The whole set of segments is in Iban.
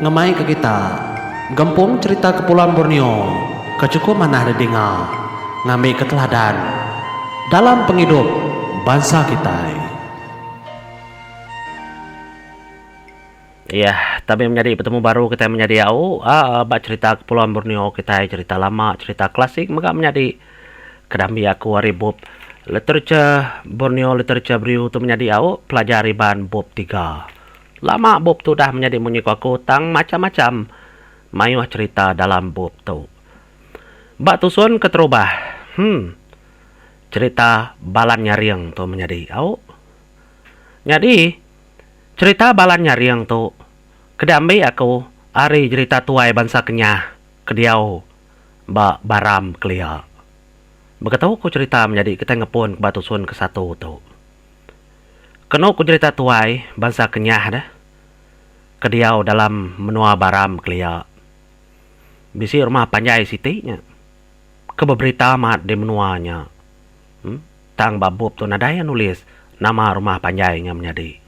Ngemai ke kita gempung cherita Kepulauan Borneo ke chukup manah didinga ngambi ke teladan dalam pengidup bansa kitai. Iya, tabi menyadi betemu baru kitai menyadi au aa ba cherita Kepulauan Borneo kitai cherita lama cherita klasik mega menyadi ke dambi aku ari bup Literature Borneo Literature Brew tu menyadi au pelajar Iban bup tiga. Lama bup tu udah menyadi munyi ku aku tang macham-macham mayuh cherita dalam bup tu. Ba tusun keterubah hmm cherita Balan Nyaring tu menyadi au. Nyadi Cherita Balan Nyaring tu ke diambi aku ari jerita tuai bansa Kenyah ke diau ba Baram kelia. Beketu ku cherita menyadi kitai ngepun ke ba tusun ke satu tu. Kenu ku jerita tuai bansa Kenyah deh ke diau dalam menua Baram kelia. Bisi rumah panjai siti nya ke beberita amat di menua nya. Tang ba bup tu nadai iya nulis nama rumah panjai nya menyadi.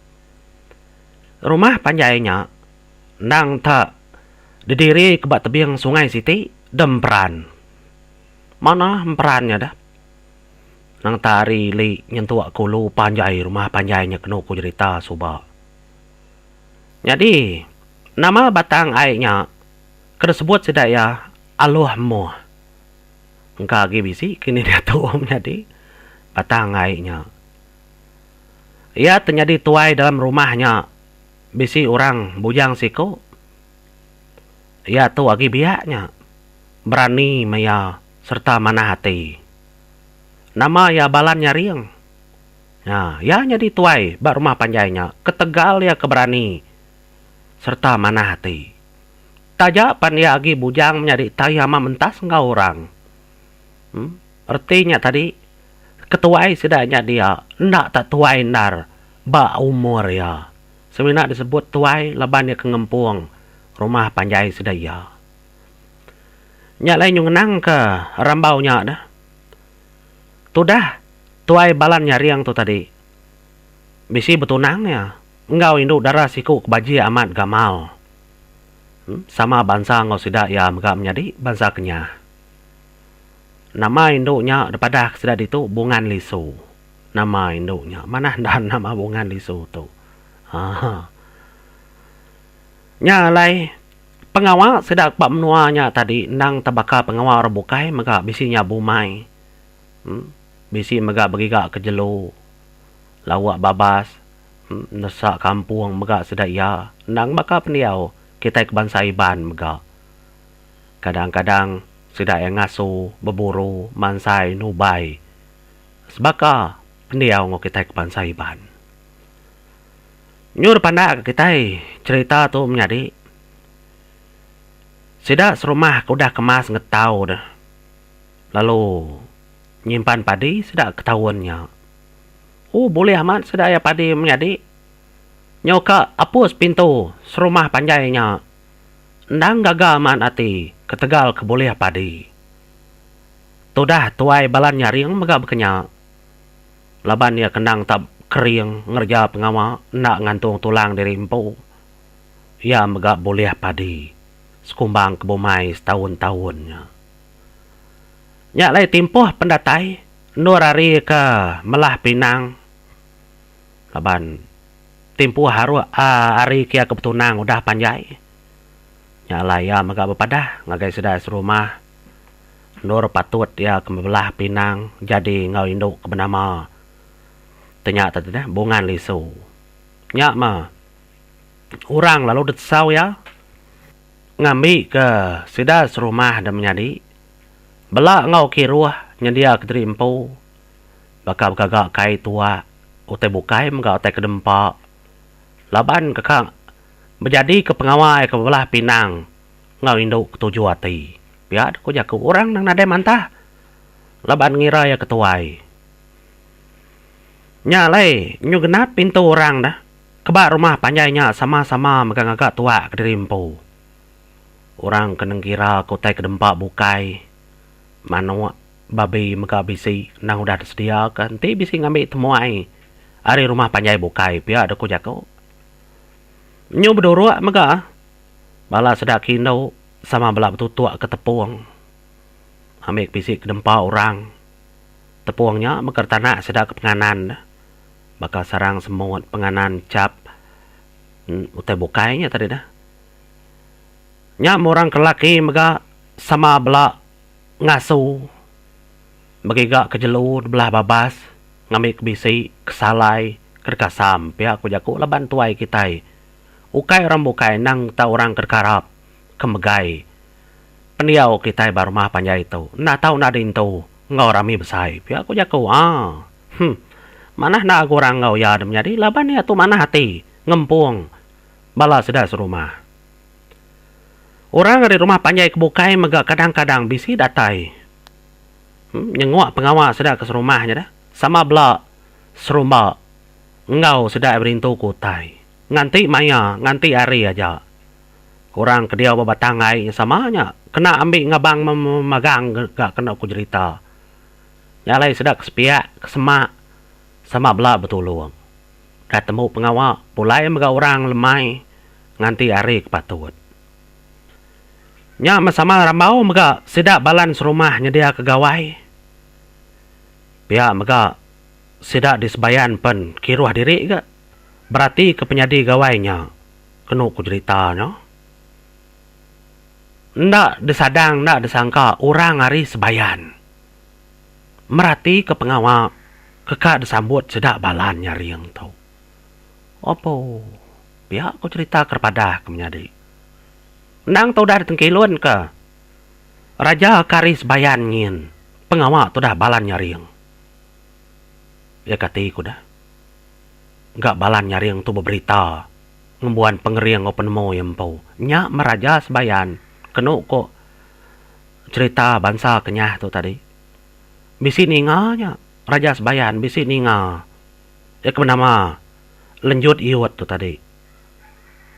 Rumah panjai nya endang enta didiri ke ba tebing sungai siti deh emperan. Manah emperan nya deh. Nang enta ari ili nyentuk ke ulu panjai rumah panjai nya kenu ku jerita suba. Nyadi nama batang ai nya ke disebut sida iya Aluh Emoh. Engka agi bisi kini diatu menyadi batang ai nya. Iya te nyadi tuai dalam rumah nya bisi orang bujang siku. Iya tu agi biak nya berani maya sereta manah ati. Nama iya Balan Nyaring. Nya iya nyadi tuai ba rumah panjai nya ketegal iya ke berani sereta manah ati. Taja pan iya agi bujang menyadi tai ama mentas enggau orang. Em reti nya tadi ketuai sida nya dia enda tak tuai endar ba umur iya. Semina disebut tuai laban iya ke ngempung rumah panjai sida iya. Nya alai nyu ngenang ke rambau nya deh. Tudah tuai Balan Nyaring tu tadi bisi betunang iya enggau indu dara siku ke bajik amat gamal. Sama bansa enggau sida iya mega menyadi bansa Kenyah. Nama indu nya dipadah ke sida ditu Bungan Lisu. Nama indu nya. Manah endar nama Bungan Lisu tu. Haa. Nya alai pengawa sida ba menua nya tadi endang tebaka pengawa orang bukai mega bisi nya bumai. Bisi mega begiga ke jelu lauk babas. Nesa kampung mega sida iya endang baka pendiau kitai ke bansa Iban mega. Kadang-kadang sida iya ngasu, beburu, mansai, nubai sebaka pendiau enggau kitai ke bansa Iban. Nyur pandak ke kitai cherita tu menyadi sida serumah ke udah kemas ngetau deh lalu nyimpan padi sida ke taun nya. Ooh bulih amat sida iya padi menyadi. Nyau ka apus pintu serumah panjai nya. Endang gaga amat ati ketegal ke bulih padi. Tudah tuai Balan Nyaring mega bekenya. Laban iya kendang tak kering ngereja pengawa enda ngantung tulang diri empu. Iya mega bulih padi sekumbang ke bumai setaun-taun nya. Nya alai timpuh pendatai Endur ari ke melah pinang laban timpuh aruh ari ke iya ke betunang udah panjai. Nya alai iya mega bepadah ngagai sida serumah endur patut iya ke mebelah pinang jadi enggau indu ke benama ti nya tadi neh Bungan Lisu. Nya meh orang lalu ditesau iya ngambi ke sida serumah da menyadi. Bela enggau kiruh nyendia kediri empu baka begaga kai tuak utai bukai mega utai ke dempa laban ke ka bejadi ke pengawa iya ke bebelah pinang enggau indu ke tuju ati. Pia ku jaku orang nang nadai mantah laban ngira iya ketuai. Nya alai nyu genap pintu orang dah ke ba rumah panjai nya sama-sama mega ngaga tuak kediri empu. Orang ke nengkira ke utai ke dempa bukai, manuk, babi mega bisi endang udah disediaka enti bisi ngambi temuai ari rumah panjai bukai pia deh ku jaku. Nyu beduruk mega. Bala sida ke indu sama bela betutuk ke tepung. Ambi ke bisi ke dempa orang. Tepung nya mega ditanak sida ke penganan baka sarang semut, penganan chap utai bukai nya tadi dah. Nya meh orang ke lelaki mega sama bela ngasu begiga ke jelu belah babas ngambi ke bisi ke salai ke dikasam pia ku jaku laban tuai kitai. Ukai orang bukai endang tau orang ke dikarap ke megai pendiau kitai ba rumah panjai tu enda tau enda diintu enggau rami besai pia ku jaku aa. Huh. Manah enda aku orang enggau iya menyadi laban iya tu manah ati ngempung bala sida serumah. Orang ari rumah panjai ke bukai mega kadang-kadang bisi datai nyenguk pengawa sida ke serumah nya dah sama bela serumba enggau sida berintu ke utai. Nganti maya nganti hari aja. Orang ke diau ba batang ai nya sama nya kena ambi ngabang memagang ga kena ku jerita. Nya alai sida ke sepiak ke semak sama bela betulung. Udah tembu pengawa pulai mega orang lemai nganti hari ke patut. Nya meh sama rambau mega sida balan serumah nyediaka gawai. Pia mega sida di sebayan pen kiruh diri ga beratika penyadi gawai nya. Kenu ku jerita nya. Enda disadang enda disangka orang ari Sebayan meratika pengawa ke ka disambut sida balan nyaring tu. Opo pia ku jerita ke padah ke menyadi. Endang tu udah ditengkilun ke raja ke ari Sebayan nyin pengawa tudah balan nyaring. Iya kati ku dah. Ga balan nyaring tu beberita ngembuan pengering enggau penemu iya empu. Nya meh Raja Sebayan kenu ko cherita bansa Kenyah tu tadi. Bisi ninga nya Raja Sebayan bisi ninga iya ke benama Lenjut Iyut tu tadi.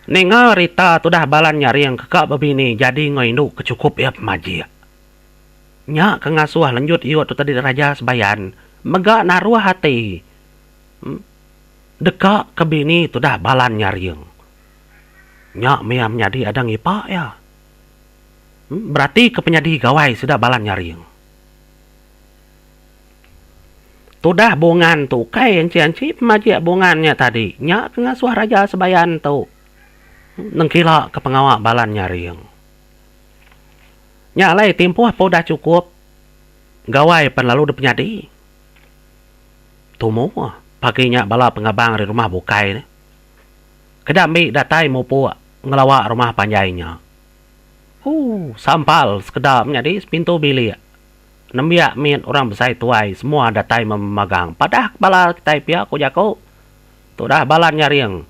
Ninga rita tudah balan nyaring ke ka bebini jadi enggau indu ke chukup iya pemajik. Nya ke ngasuh Lenjut Iyut tu tadi Raja Sebayan mega naruh ati. Deka ke bini tudah balan nyaring. Nya mih iya menyadi ada ngipa iya. Berati ke penyadi gawai sida balan nyaring. Tudah bungan tu ukai anchi-anchi pemajik bungan nya tadi. Nya ke ngasuh Raja Sebayan tu nengkila ke pengawa balan nyaring. Nya alai timpuh pun udah chukup gawai pan lalu dipenyadi. Tumu pagi nya bala pengabang ari rumah bukai ne. Keda ambi datai mupuk ngelawa rumah panjai nya. Ooh sampal sekeda menyadi sepintu bilik. Nembiak mit orang besai tuai semua datai memagang padah bala kitai pia ku jaku. Tudah bala nyaring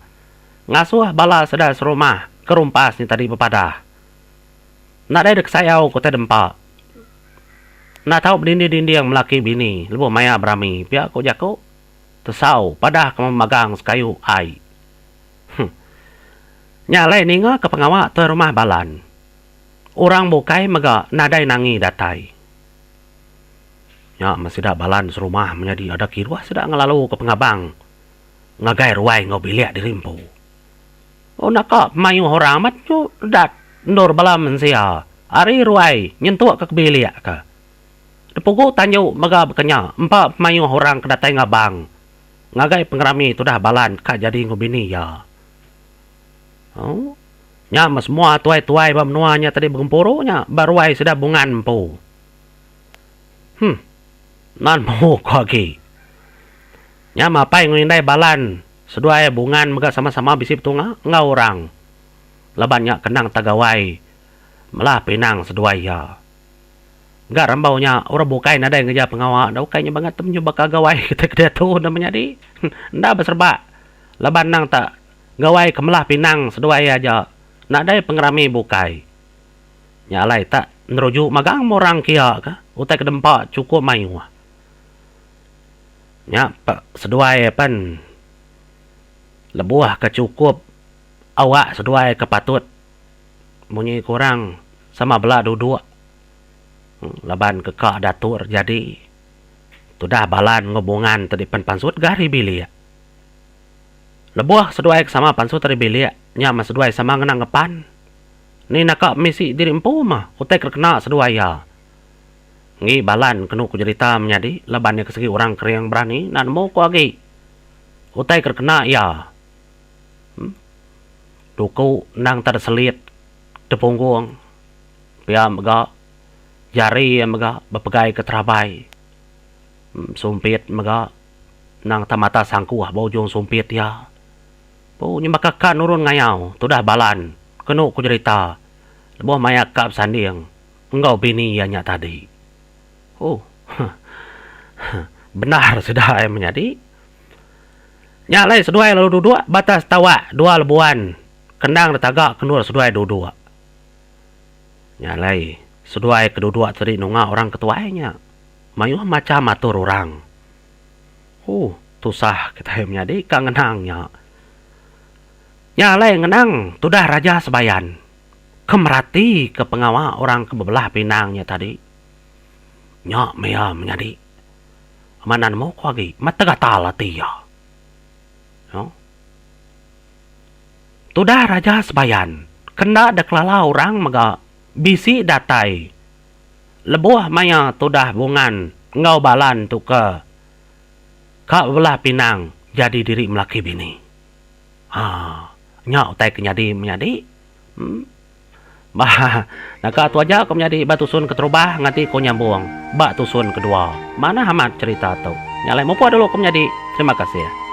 ngasuh bala sida serumah ke rumpas nya tadi bepadah. Nadai dek sayau ku utai dempa. Enda tau bedinding-dinding melaki bini lebuh maya berami pia ku jaku tesau padah ke memagang sekayu ai. Huh. Nya alai ninga ke pengawa tuai rumah balan. Orang bukai mega nadai nangi datai. Nya meh sida balan serumah menyadi ada kiruh sida ngelalu ke pengabang ngagai ruai enggau bilik diri empu. Oh naka pemayuh orang amat nyu redat endur bala mensia ari ruai nyentuk ke kebilik ke. Depugu tanju mega baka nya empa pemayuh orang ke datai ngabang ngagai pengerami tudah balan ka jadi enggau bini iya. Oh nya meh semua tuai-tuai ba menua nya tadi begempuru nya ba ruai sida bungan empu. Huh nan meh ku agi. Nya meh apai enggau indai balan Seduai Bungan mega sama-sama bisi betunga enggau orang laban nya kenang Tagawai melah pinang seduai iya. Ga rambau nya orang bukai nadai ngereja pengawa enda ukai nya bangat temenyu baka gawai kitai ke diatu enda menyadi. Enda beserebak laban endang tak gawai ke melah pinang seduai iya aja nadai pengerami bukai. Nya alai tak neruju magang orang kia ka utai ke dempa chukup mayuh. Nya seduai pen lebuh ke chukup awak seduai ke patut munyi ku orang sama bela duduk laban ke ka diatur jadi tudah balan enggau bungan ti dipen pansut ga ari bilik. Lebuh seduai ke sama pansut ari bilik nya meh seduai sama ngena ngepan. Ni naka misi diri empu mah utai ke kena seduai iya. Enggi balan kenu ku jerita menyadi laban iya ke segi orang kering berani enda nemu ku agi utai ke kena iya. Em Duku endang tak selit tepunggung pia mega jari iya mega bepegai ke terabai. Em Sumpit mega endang tak mata sangkuh ba ujung sumpit iya. Pu nyemaka ka nurun ngayau tudah balan kenu ku jerita lebuh maya ka besanding enggau bini iya nya tadi. Huh. Bendar sida ai menyadi. Nya alai seduai lalu duduk ba atas tawak dua lebuan kendang ditaga ke endur seduai duduk. Nya alai seduai ke duduk tadi nunga orang ke tuai nya. Mayuh macham atur orang. Huh, tusah kitai menyadi ka ngenang nya. Nya alai ngenang tudah Raja Sebayan ke meratika pengawa orang ke bebelah pinang nya tadi. Nya meh iya menyadi. Amat enda nemu ku agi, amat tegatal ati iya. Huh. Tudah Raja Sebayan ke enda dikelala orang mega bisi datai Lebuh maya tudah Bungan enggau Balan tu ke ka bebelah pinang jadi diri melaki bini. Haa nya utai ke nyadi menyadi. Em Bah naka tu aja ko menyadi ba tusun keterubah nganti ko nyambung ba tusun kedua. Manah amat cherita tu. Nya alai mupuk dulu ko menyadi. Terima kasih.